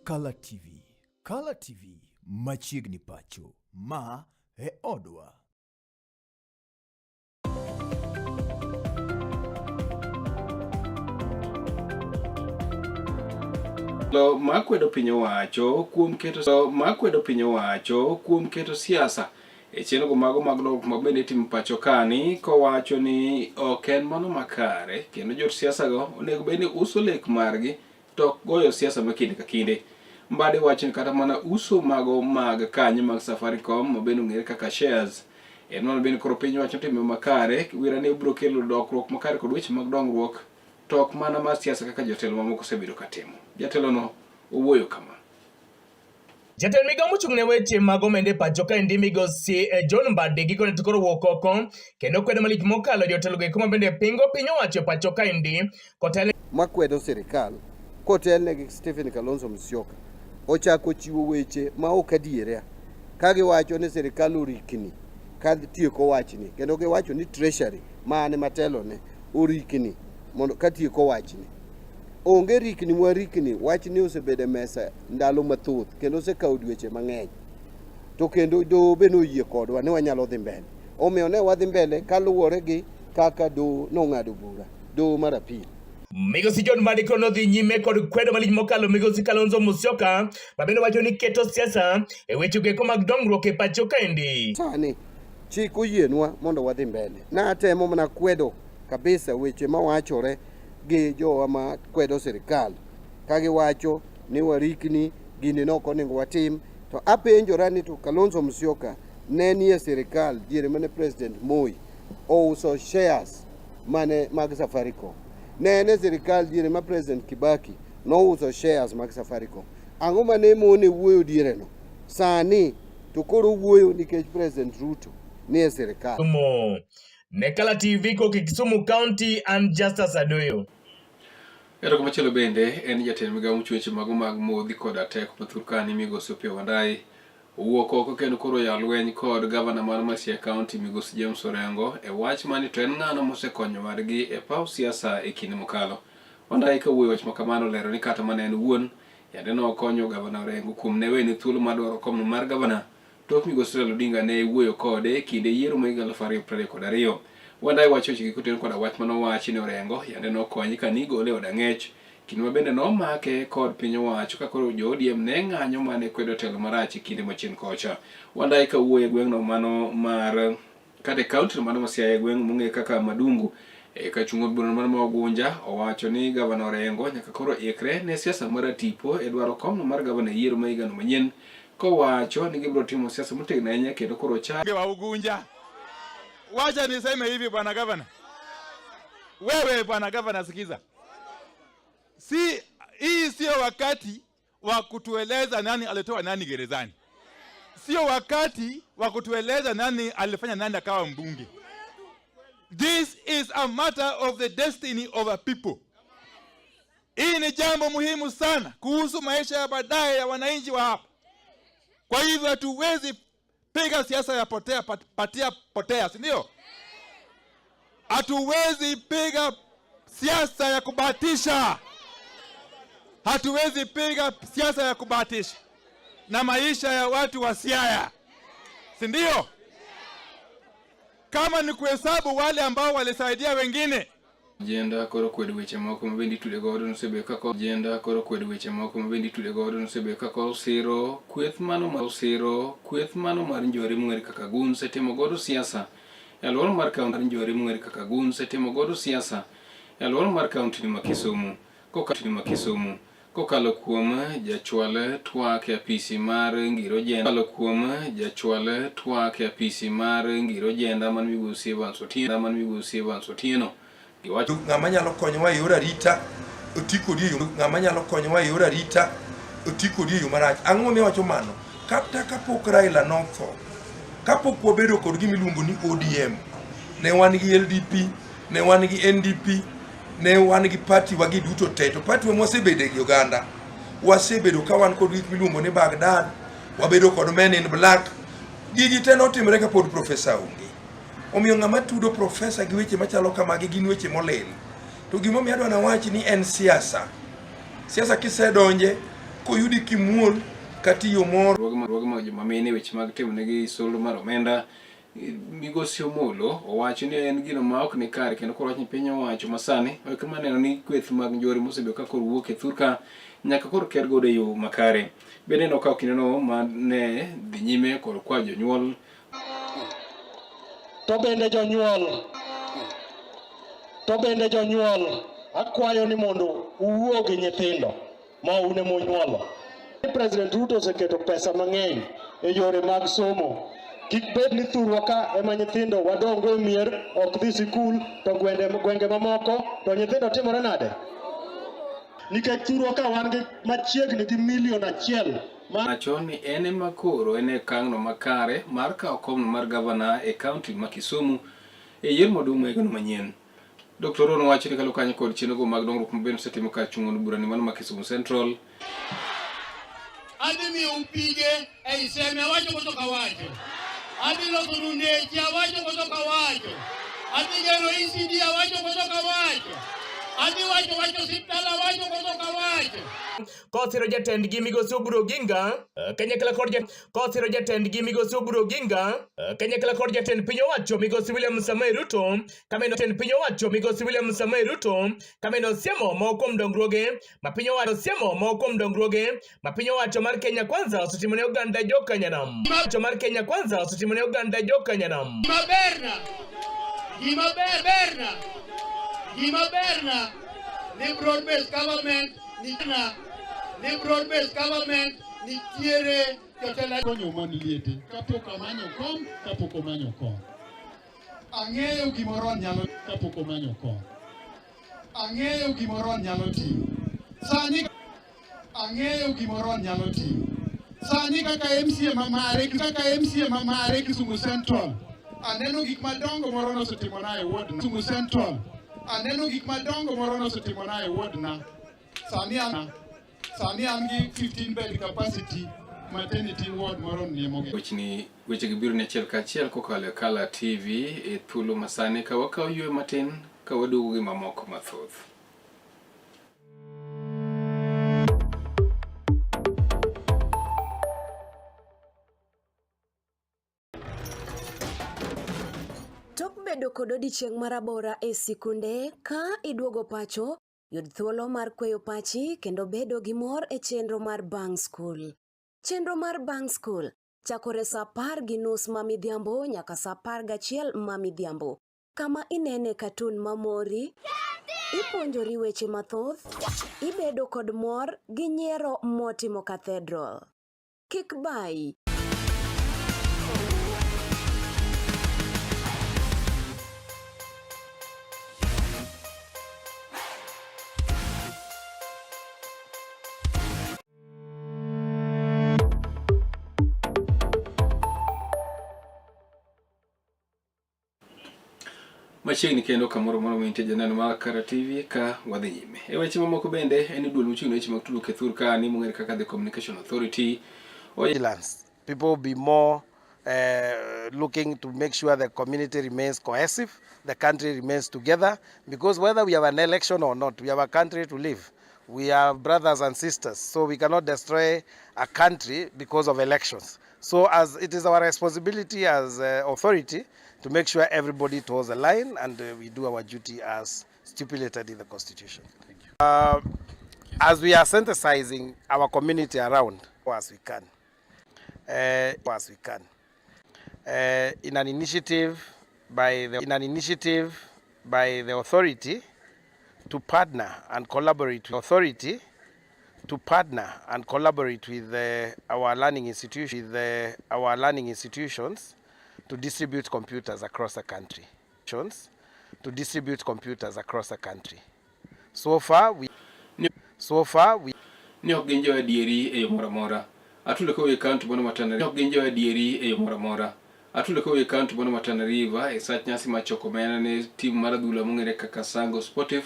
Kala TV, Kala TV machiegni pacho, ma e odwa. Lo makwedo piny owacho kuom keto makwedo piny owacho kuom keto siasa e chenro mago mag dongruok ma bende itimo pacho kani kowacho ni ok en mano makare kendo jot siasa go onego bed ni uso lek margi to ok goyo siasa ma kinde ka kinde. Mbadi wacho ni kata mana uso mago mag kanyo mag Safaricom ma bende ong'ere kaka shares en mano bende koro piny owacho timo makare wira ni obiro kelo lokruok makare kod weche mag dongruok to ok mana mar siasa kaka jotelo mamoko osebedo ka timo. Jatelono owuoyo kama. Jatend migao mochung' ne weche mag omenda e pacho kaendi migosi eh, John Mbadi gikone to koro wuok oko kendo kwedo malich mokalo jotelo go eko ma bende pingo piny owacho e pacho kaendi kotel makwedo sirikal kotelne gi Stephen Kalonzo Musyoka ochako chiwo weche ma ok adiera ka giwacho ni sirikal orikni ka tieko wachni kendo giwacho ni treasury ma an matelone orikni mondo ka tieko wachni. Onge rikni mwarikni, wachni osebedo e mesa ndalo mathoth kendo osekawo dweche mang'eny. To kendo doho be noyie kodwa ni wanyalo dhi mbele. Omiyo ne wadhi mbele kaluwore gi kaka doho nong'ado bura, doho mar apil. Migosi John Mbadi koro nodhi nyime kod kwedo malich mokalo Migosi Kalonzo Musyoka ma bende wacho ni keto siasa e weche goeko mag dongruok e pacho kaendi. Sani chik oyienwa mondo wadhi mbele. Natemo mana kwedo kabisa weche mawachore gi jowa ma kwedo sirikal ka giwacho ni warikni gini ne ok onego watim to apenjora ni to Kalonzo Musyoka ne nie sirikal diere mane President Moi ouso shares mane mag Safaricom. Ne en e sirikal diere ma President Kibaki nouso shares mag Safaricom. Ang'o mane mone wuoyo diereno? Sani to koro owuoyo nikech President Ruto nie sirikal. Ne Kala TV koki Kisumu County and Justus Adoyo. Ero kumachielo bende en jatend migawo mochung' weche mago mag modhi koda teko ma Turkana migosi Opiyo Wandayi owuok oko kendo koro oyawo lweny kod gavana mar Masia County migosi James Orengo e wach mani to en ng'ano mosekonyo wadgi e paw siasa e kinde mokalo. Wandayi kawuoyo wach ma kamano olero ni kata mana en owuon yande nokonyo gavana Orengo kuom ne wene thuolo mar dwaro komno mar gavana Tok migosi Raila Odinga ne wuoyo kode e kinde yiero ma higa 2022. Wandayi wacho wechegi kotenore koda wach mane owachi ni Orengo yande nokonye ka nigole e od ang'ech kinde ma bende nomake kod piny owacho ka koro jo ODM ne ng'anyo mane kwedo telo marach e kinde machien kocha. Wandayi ka wuoyo e gweng'no mano mar kata e kaunti no mano ma Siaya e gweng' mong'e kaka Madungu e kachung' od bura mano ma Ugunja owacho ni gavana Orengo nyaka koro ikre ne siasa mar atipo e dwaro komno mar gavana e yiero ma higano manyien kowacho ni gibiro timo siasa motegno ahinya kendo koro cha wa Ugunja. Wacha niseme hivi bwana gavana, wewe bwana gavana, sikiza, si hii sio wakati wa kutueleza nani alitoa nani gerezani, sio wakati wa kutueleza nani alifanya nani akawa mbunge. This is a matter of the destiny of a people. Hii ni jambo muhimu sana kuhusu maisha ya baadaye ya wananchi wa hapa. Kwa hivyo hatuwezi piga siasa ya potea patia potea, si ndio? Hatuwezi piga siasa ya kubahatisha, hatuwezi piga siasa ya kubahatisha na maisha ya watu wa Siaya, si ndio? Kama ni kuhesabu wale ambao walisaidia wengine Jenda koro kwedo weche moko ma bende itude godo nosebedo ka Jenda koro kwedo weche moko ma bende itude godo nosebedo ka koro siro kweth mano mar siro kweth mano mar njore mong'ere kaka Guns e timo godo siasa e alwora mar kaunti mar njore mong'ere kaka Guns e timo godo siasa e alwora mar kaunti ma Kisumu kokalo ma Kisumu Kokalo kuom jachwal twak e apisi mar Ngiro Jenda Kokalo kuom jachwal twak e apisi mar Ngiro Jenda man migosi Evans Otieno man migosi Evans Otieno giwacho Ng'ama nyalo konyowa e yor arita oti kodi e yo ng'ama nyalo konyowa e yor arita oti kodi e yo marach. Ang'o momiyo awacho mano? Kata kapok Raila notho, kapok wabedo kod gima iluongo ni ODM, ne wan gi LDP, ne wan gi NDP, ne wan gi party wa gi duto te to party wa mwasebede gi oganda wasebedo ka wan kod gik miluongo ni Baghdad wabedo kod men in black gigi te notimre kapod profesa onge omiyo ng'ama tudo profesa gi weche machalo kamagi gin weche molil to gimomiyo adwa nawach ni en siasa siasa kisedonje Koyudi kimuol kata iyo moro. Riwruoge mag joma mine weche mag timo negi solro mar omenda Migosi Omolo owacho ni en gino ma ok ni kare kendo koro wach ni piny owacho masani oikre mar neno ni kweth mag njore mosebedo ka koro wuok e thurka nyaka koro ker godo e yo makare. Bende nokawo kindeno ma ne dhi nyime kod kwayo jonyuol To bende jonyuol, to bende jonyuol, akwayo ni mondo uwuo gi nyithindo ma un ema unyuolo. President Ruto oseketo pesa mang'eny e yore mag somo. Kik bed ni thurwa ka ema nyithindo wadongo e mier ok dhi sikul to gwende, gwenge mamoko to nyithindo timore nade? Nikech thurwa ka wan gi machiegni gi milion achiel Wacho ni en ema koro en e okang'no makare mar kawo komno mar gavana e kaunti ma Kisumu e yiero maduong' ma higano manyien. Dr. Rono wacho ni kaluwore kanyo kod chenrogo mag dongruok maber osetimo kar chung' od burani mano ma Kisumu Central. Adhi miyou pige ei Seme, awacho koso kawacho? Adhi losonu ndeche, awacho koso kawacho? Adhi gero ECD, awacho koso kawacho? Adhi wacho wacho osiptal, awacho koso kawacho? Kosiro jatendgi migosi Oburu Oginga kanyakla kod kosiro jatendgi migosi Oburu Oginga kanyakla kod jatend piny owacho migosi William Samoei Ruto kameno jatend piny owacho migosi William Samoei Ruto kameno osiemo moko kuom dongruoge ma piny owacho osiemo moko kuom dongruoge ma piny owacho mar Kenya Kwanza osetimo ne oganda jokanyanam owacho mar Kenya Kwanza osetimo ne oganda jokanyanam Gima berna, gima ber berna, gima berna ni broad based government ni na ni broad based government nitiere jotelo konyo mon liete kapok amanyo kom kapok omanyo kom ang'eyo gimoro nyalo kapok omanyo kom ang'eyo gimoro nyalo timo sani ang'eyo gimoro nyalo timo sani kaka MCA ma mare kaka MCA ma mare Kisumu Central aneno gik madongo moro nosetimona e ward Kisumu Central aneno gik madongo moro nosetimona e ward na sani an sani an gi 15 bed capacity maternity ward moro nie Wechni wechegi biro ni achiel kachiel kokalo e Kala TV e thuolo masani ka wakawo yweyo matin ka waduogo gi mamoko mathoth. Tok bedo kod odiechieng' marabora e sikunde, ka iduogo pacho, yud thuolo mar kweyo pachi kendo bedo gi mor e chenro mar bang' skul. Chenro mar bang' skul chakore sa 10:30 ma midhiambo nyaka sa 11 ma midhiambo, kama inene katun mamori, ipuonjori weche mathoth, ibedo kod mor gi nyiero motimo cathedral. Kik bayi. Machiegni kendo kamoro moro mintie janeno mar Kara TV ka wadhi nyime. E weche mamoko bende en duol mochung' ne weche mag tudruok e thur ka ni mong'ere kaka The Communication Authority. Vigilance. People be more looking to make sure the community remains cohesive, the country remains together, because whether we have an election or not, we have a country to live. We are brothers and sisters, so we cannot destroy a country because of elections. So as it is our responsibility as authority to make sure everybody toes the line and we do our duty as stipulated in the Constitution. Thank you. As we are synthesizing our community around as we can, as we can, in an initiative by the, in an initiative by the authority to partner and collaborate with authority to partner and collaborate with our learning institution, with our learning institutions to distribute computers across the country. To distribute computers across the country. So far we, so far we Ni ok gin jo adieri e yo moro amora. Atulo kowuok e kaunti mano ma Tana River. Ok gin jo adieri e yo moro amora. Atulo kowuok e kaunti mano ma Tana River e sach nyasi mar choko omenda ne tim mar adhula mong'ere kaka Sango Sportif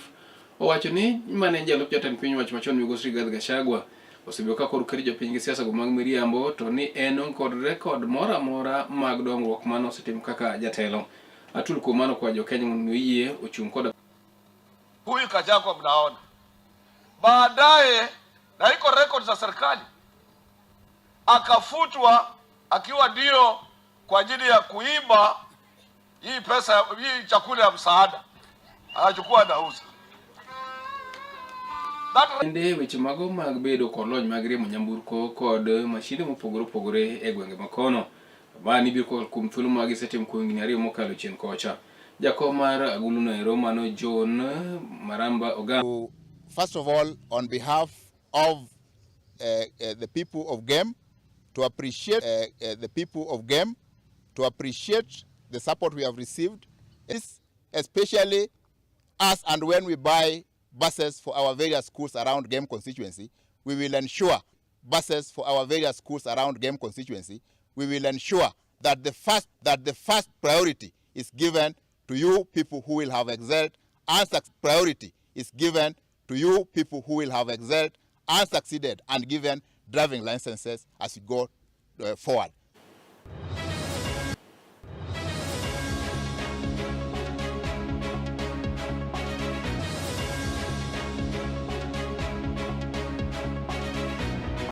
owacho ni mane en jalup jatend piny owacho machon migosi Rigathi Gachagua osebedo ka koro keto jopiny gi siasa go mag miriambo to ni en onge kod rekod moro amora mag dongruok mane osetimo kaka jatelo. Atul kuom mano kwa jokenya mondo oyie ochung' kod huyu Gachagua mnaona. Baadaye Na iko record za serikali, akafutwa akiwa ndio kwa ajili ya kuiba hii pesa, hii chakula ya msaada, anachukua anauza. Bende weche mago mag bedo kod lony mag riembo nyamburko kod mashinde mopogore opogore e gwenge makono. Mani biro kokalo kuom thuolo ma gisetimo kuom higni ariyo mokalo chien kocha. Jakom mar agulu no ero mano John Maramba Oga. First of all, on behalf of the people of Gem, to appreciate the people of Gem, to appreciate the support we have received, especially as and when we buy buses for our various schools around Gem constituency, we will ensure buses for our various schools around Gem constituency, we will ensure that the first priority is given to you people who will have excelled and priority is given to you people who will have excelled and succeeded and given driving licenses as we go forward.